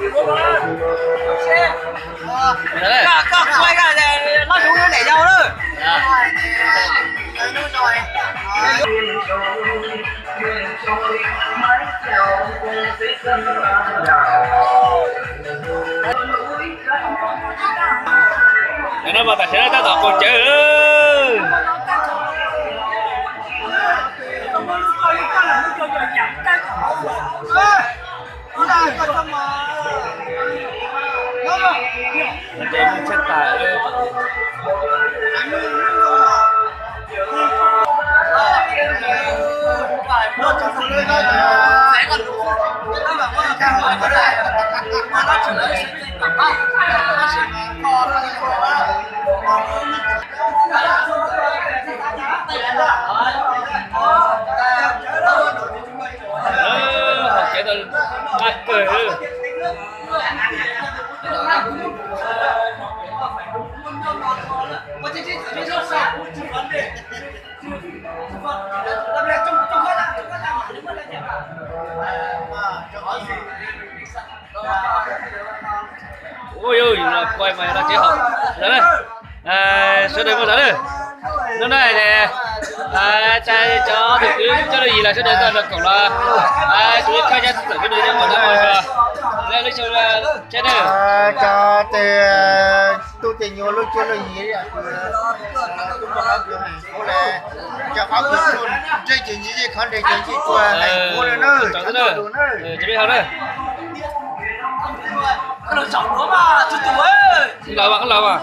Tam sim no mas tam sim no tab tom qaug cawv. Ces mus tshaj tas. Hauv tsev tau nqaj kawg. Ua, yus los koj mas yog dab tsi hauv lawm. Sawv daws muaj zog na. Hnub no ces cov tus kwv coj lug yim los sawv daws tau nrog koom los, tus kwv koj cov txawm cov nws nyob mus no, lub xyoo tshiab na. Cov tes tub tes nyuam lub cuab lub yig, cov qhov kws ntsej ces ntsej qhov nres ces ntsej tua heev ua na. Cov peb hau na. Los mas, los mas.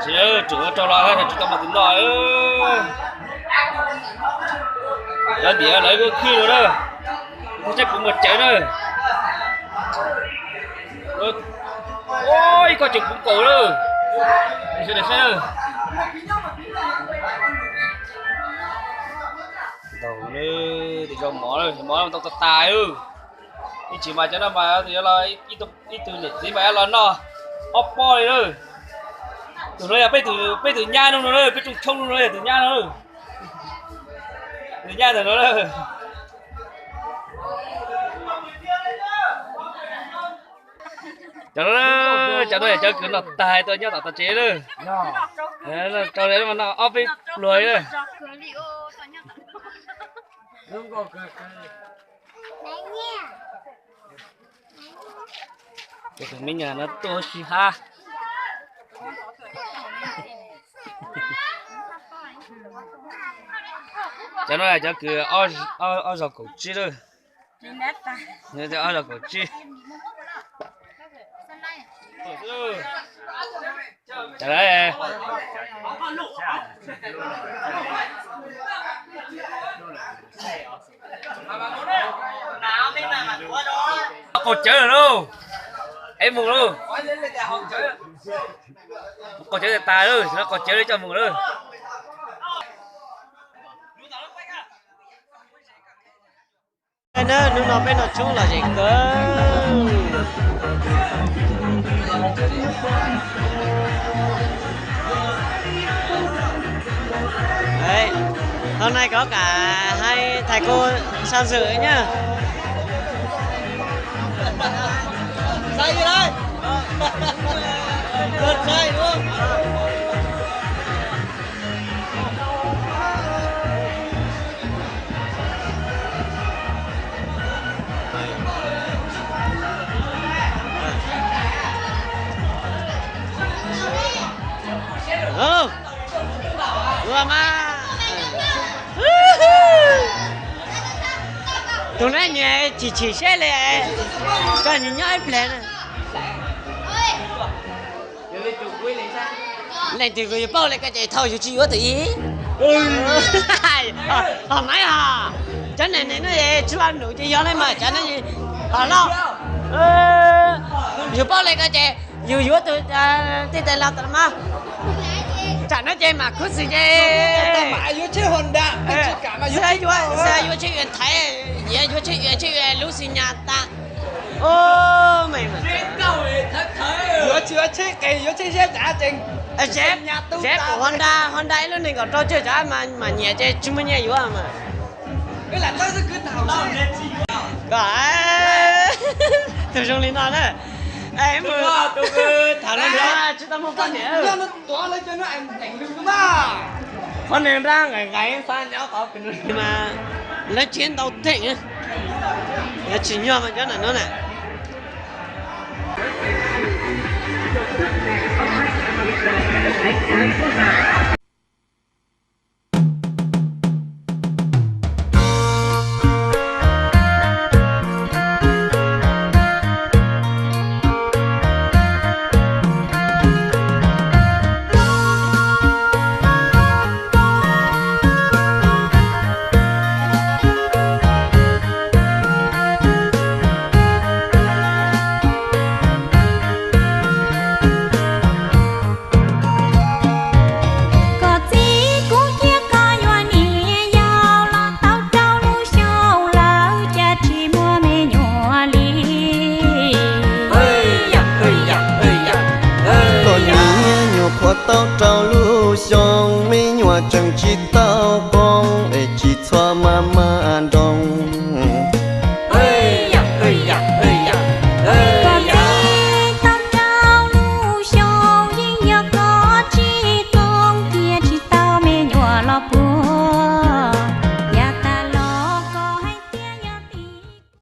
Tsis, tseem rau los tsis tau mas tus no. Lawv ntiav lawv lub khwj no na. Saib kuv muag cawv na. Ib koj tseem kuv kaum na. Sawv daws saib na. Ntaus na, tus zoo mov, mov tau tas tas. Ib chim mas cov no mas yuav los, ib tug niam txiv mas yuav los noj ob pob li na. Tus no yog peb tus nyab no no, peb rooj tshoob no no yog tus nyab no. Tus nyab ntawm no. Cov no, cov no yog cov kws noj tag tuaj nyob tom tsev lawm. Rau no ob peb pluag li. Cov me nyuam no tuaj sib hab. Cov no cov kws ob zaug kaum tsib lawm. Ob zaug kaum tsib. Qaug cawv lawm lauj. Es mus lauj. Qaug cawv tas tas lawm, qaug cawv li coj mus lawm. Hnub no peb noj tshoob lom zem kawg. Hôm nay có cả hai thầy cô sang dự nhá. Say gì đây? Cơn say đúng không? Ơ, vừa mà. Tus no nyias chim chim siab li, koj nyias nyob ib pliag na. Leej twg kuj yuav pauj li koj ces thauj yus tsis yuav tus ib. Ho maiv ho, cov neeg no tsis vaj num ces yog li mas cov no ho lauj. Yus pauj li koj ces yus yuav tus tij tais los tas mas. Tsam no ces mam khuv xim ces yuav tsheb Honda, yuav tsheb Yuav tsheb Yuav thaiv, yuav tsheb Yuav tsheb Yuav lub xi nyas tas. Yuav tsheb qis, yuav tsheb siab cav ces tsev, tsev pum Honda, Honda ib lub nees nkaum rau tsawg cav mas nyiam ces tsis muaj nyiaj yuav mas. Tus zoo li no na. Tham tsis tau muaj poj niam. Poj niam nrab nqaim nqaim xav nyob qhov mas lawv tsis ntau theem, lawv tsis nyuaj mas cov nam no na.